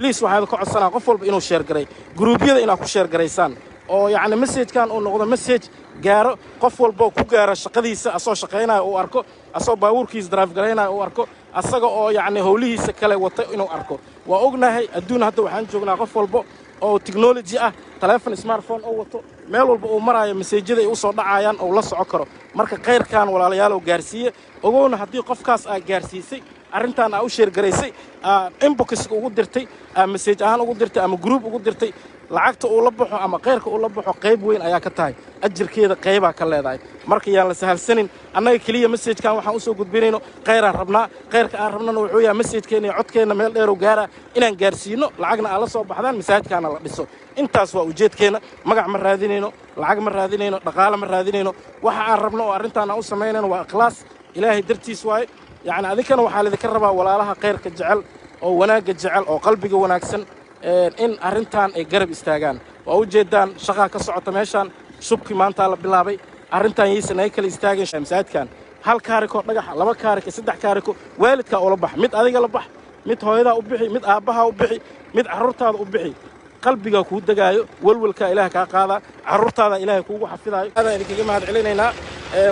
Please, waxaan ka codsanaa qof walba inuu share garay, groupyada inaad ku share garaysaan, oo yacni messagekan uu noqdo message gaaro qof walba oo ku gaaro shaqadiisa, asoo shaqaynaya uu arko, asoo baabuurkiisa drive garaynaya uu arko, asaga oo yacni howlihiisa kale wata inuu arko. Waa ognahay adduun hadda waxaan joognaa qof walba oo technology ah, taleefon smartphone oo wato, meel walba uu maraayo messageyada ay u soo dhacayaan oo la soco karo. Marka khayrkan, walaalayaalow, gaarsiiye. Ogowna, haddii qofkaas aa gaarsiisay arrintan, aa u share garaysay, aa inboxka ugu dirtay, aa message ahaan ugu dirtay ama group ugu dirtay, lacagta uu la baxo ama khayrka uu la baxo qayb weyn ayaa ka tahay, ajirkeeda qaybaa ka leedahay. Marka yaan la sahalsanin. Annaga keliya messagekan waxaan usoo gudbinayno khayraan rabnaa. Khayrka aan rabnana wuxuu yahay messagekeenna iyo codkeenna meel dheerow gaara inaan gaarsiino, lacagna aan la soo baxdaan, masaajidkaana la dhiso. Intaas waa ujeedkeenna. Magac ma raadinayno, lacag ma raadinayno, dhaqaale ma raadinayno. Waxa aan rabno oo arrintaan aan u samaynayno waa ikhlaas, Ilaahay dartiis waaye. Yacni adinkana waxaa lidinka rabaa, walaalaha khayrka jecel oo wanaagga jecel oo qalbiga wanaagsan, in arrintan ay garab istaagaan. Waa ujeeddaan shaqaa ka socota meeshaan, shubkii maantaa la bilaabay. Arrintan yaysan naga kala istaagin. Masaajidkan hal kaariko dhagaxa, laba kaariko, saddex kaariko, waalidkaa ula bax, mid adiga la bax, mid hooyadaa u bixi, mid aabbahaa u bixi, mid carruurtaada u bixi. Qalbigaa kuu degaayo, welwelkaa Ilaah kaa qaadaa, carruurtaada Ilaahay kuugu xafidaayo. Aadaan idinkaga mahad celinaynaa.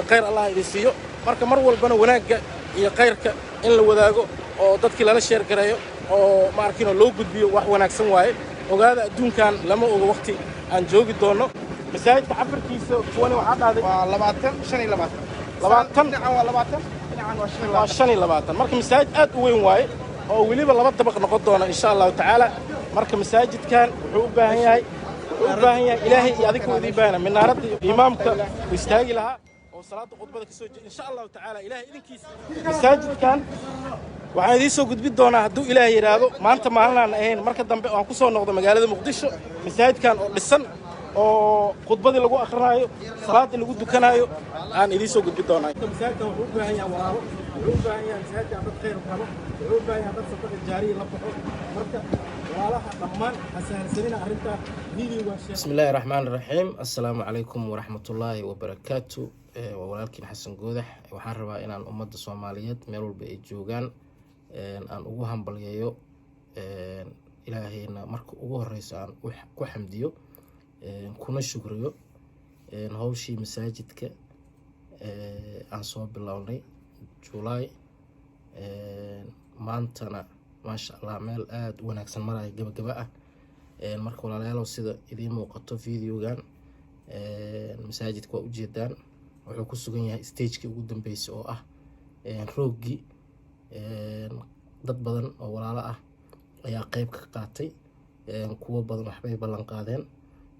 Khayr Allah idin siiyo. Marka mar walbana wanaagga iyo khayrka in la wadaago oo dadkii lala share gareeyo oo ma arkinoo loo gudbiyo wax wanaagsan waaye. Ogaada, adduunkan lama ogo waqti aan joogi doonno. Masaajidka cabirkiisa tuwani waxaa dhahday? Waa 20 25. 20. Dhinacan waa 20, dhinacan waa shan iyo waa 20. 25. Marka masaajid aad u weyn waaye oo weliba laba dabaq noqon doona, insha Allahu tacaala. Marka masaajidkan wuxuu u baahan yahay Ilaahay iyo adinka idiin baahan minaaradda imaamka uu istaagi lahaa oo salaada khudbada ka soo insha Allahu tacaala, Ilaahay idinkiisa. Masaajidkan waxaan idiin soo gudbin doonaa, hadduu Ilaah yidhaahdo, maanta maalinaan ahayn, marka dambe aan ku soo noqdo magaalada Muqdisho, masaajidkan oo dhisan oo khudbadii lagu akrinaayo, salaaddii lagu dukanaayo aan idiin soo gudbin doonaa. Masaajidkan wuxuu u baahan yahay walaalo, wuxuu u baahan yahay masaajidkan dad khayr qabo, wuxuu u baahan yahay dad sadaqa jaariya la baxo. Marka walaalaha dhammaan ha sahalsanina arrinta videoga. Bismi illaahi raxmaan raxiim. Assalaamu calaykum waraxmatullaahi wabarakaatu. Waa walaalkiin Xasan Goodax. Waxaan rabaa inaan ummadda Soomaaliyeed meel walba ay joogaan aan ugu hambalyeeyo, Ilaahayna marka ugu horeysa aan ku xamdiyo kuna shukriyo howshii masaajidka aan soo bilownay July, maantana maasha Allah meel aada u wanaagsan maraya, gabagaba ah. Marka walaalayaalow, sida idiin muuqato videogan, masaajidka waa ujeedaan, wuxuu ku sugan yahay stagekii ugu dambeysay oo ah rooggii. Dad badan oo walaalo ah ayaa qeyb ka qaatay, kuwo badan waxbay ballan qaadeen.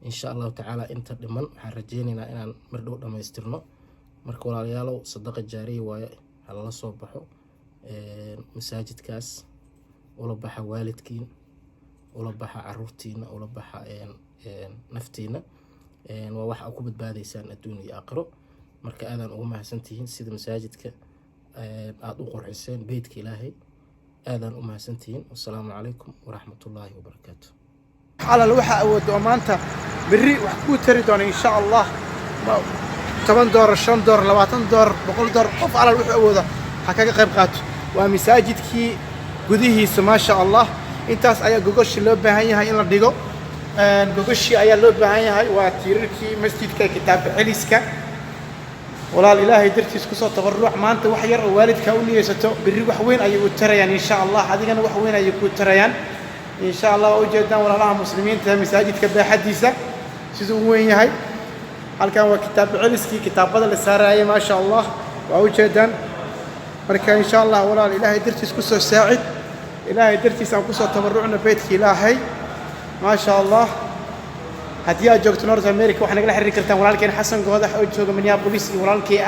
Insha Allahu tacaala inta dhiman waxaan rajeyneynaa inaan mar dhow dhammaystirno. Marka walaalayaalow, sadaqa jaariya waaye, halala soo baxo masaajidkaas. Ula baxa waalidkiin, ula baxa caruurtiina, ula baxa naftiina. Waa wax aa ku badbaadaysaan adduun iyo aakhiro. Marka aadaan ugu mahadsantihiin sida masaajidka aada u qurxiseen, beytka Ilaahay. Aadaan u mahadsantihiin. Wasalaamu calaykum waraxmatullaahi wabarakaatu. Alal waxaa awoodda oo maanta berri wax kuu tari doona, insha Allah, $10, $5, $20, $100, qof alal wuxuu awooda ha kaga qayb qaato. Waa masaajidkii gudihiisa, maasha Allah. Intaas ayaa gogoshii loo baahan yahay in la dhigo. Gogoshii ayaa loo baahan yahay. Waa tiirarkii masjidka, kitaabka celiska. Walaal, Ilaahay dartiis kusoo tabaruc. Maanta wax yar oo waalidkaa u niyeysato berri wax weyn ayay u tarayaan, insha Allah. Adigana wax weyn ayay kuu tarayaan, insha Allah. Waa ujeedaan, walaalaha muslimiinta, masaajidka baaxaddiisa siduu u weyn yahay. Halkan waa kitaab celiskii, kitaabada la saarayay, maasha Allah, waa ujeedaan. Marka insha Allah, walaal, Ilaahay dartiis kusoo saacid. Ilaahay dartiis aan kusoo tabarucno beytka Ilaahay, maasha Allah. Haddii aad joogto North America, waxaa nagala xiriiri kartaan walaalkeen Xasan Goodax oo jooga Minneapolis iyo walaalkay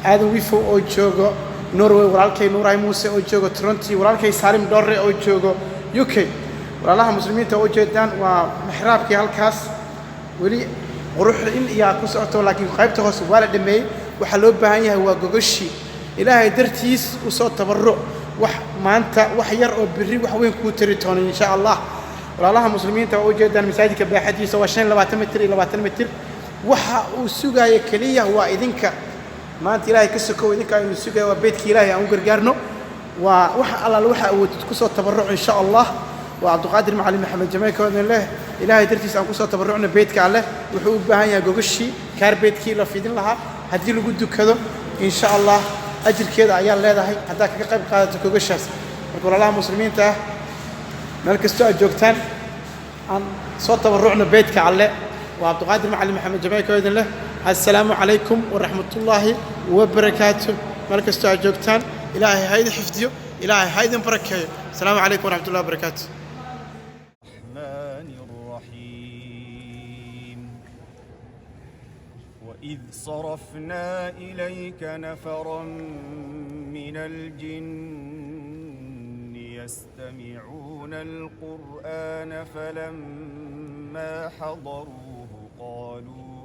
Aadan Wifow oo joogo Norway, walaalkay Nuuraay Muuse oo joogo Toronto iyo walaalkay Saalim Dhorre oo joogo UK. Walaalaha muslimiinta oo ujeedaan, waa mixraabkii halkaas. Weli quruxda in iyaa ku socoto, laakiin qaybta hoose waa la dhameeyey. Waxaa loo baahan yahay waa gogoshii. Ilaahay dartiis usoo tabaruc. Wax maanta wax yar oo berri wax weyn kuu tari doono, insha Allah. Walaalaha muslimiinta, waa ujeedaan masaajidka baaxadiisa waa 25 mitir iyo 20 mitir. Waxa uu sugaaya keliya waa idinka. Maanta Ilaahay ka sokow idinka aynu sugaya. Waa beytka Ilaahay, aan u gargaarno. Waa wax allaale waxa awoodid kusoo tabaruc, insha Allah. Waa Cabdiqaadir Macalin Maxamed Jameyka oo idin leh, Ilaahay dartiis aan kusoo tabarucno beydka Alleh. Wuxuu u baahan yahay gogashii, carpetkii la fidin lahaa haddii lagu dukado. Insha Allah ajirkeeda ayaa leedahay haddaad kaga qayb qaadato gogashaas. Marka walaalaha Muslimiinta ah, meel kastoo aad joogtaan, aan soo tabarucno beydka Alle. Waa Cabdiqaadir Macalin Maxamed Jameyka oo idin leh, assalaamu calaykum waraxmatullaahi wabarakaatu. Meel kastoo aad joogtaan, Ilaahay ha idin xifdiyo, Ilaahay ha idin barakeeyo. Asalaamu calaykum waraxmatullahi wabarakaatu. الرحمن الرحيم. وإذ صرفنا إليك نفرا من الجن يستمعون القرآن، فلما حضروه قالوا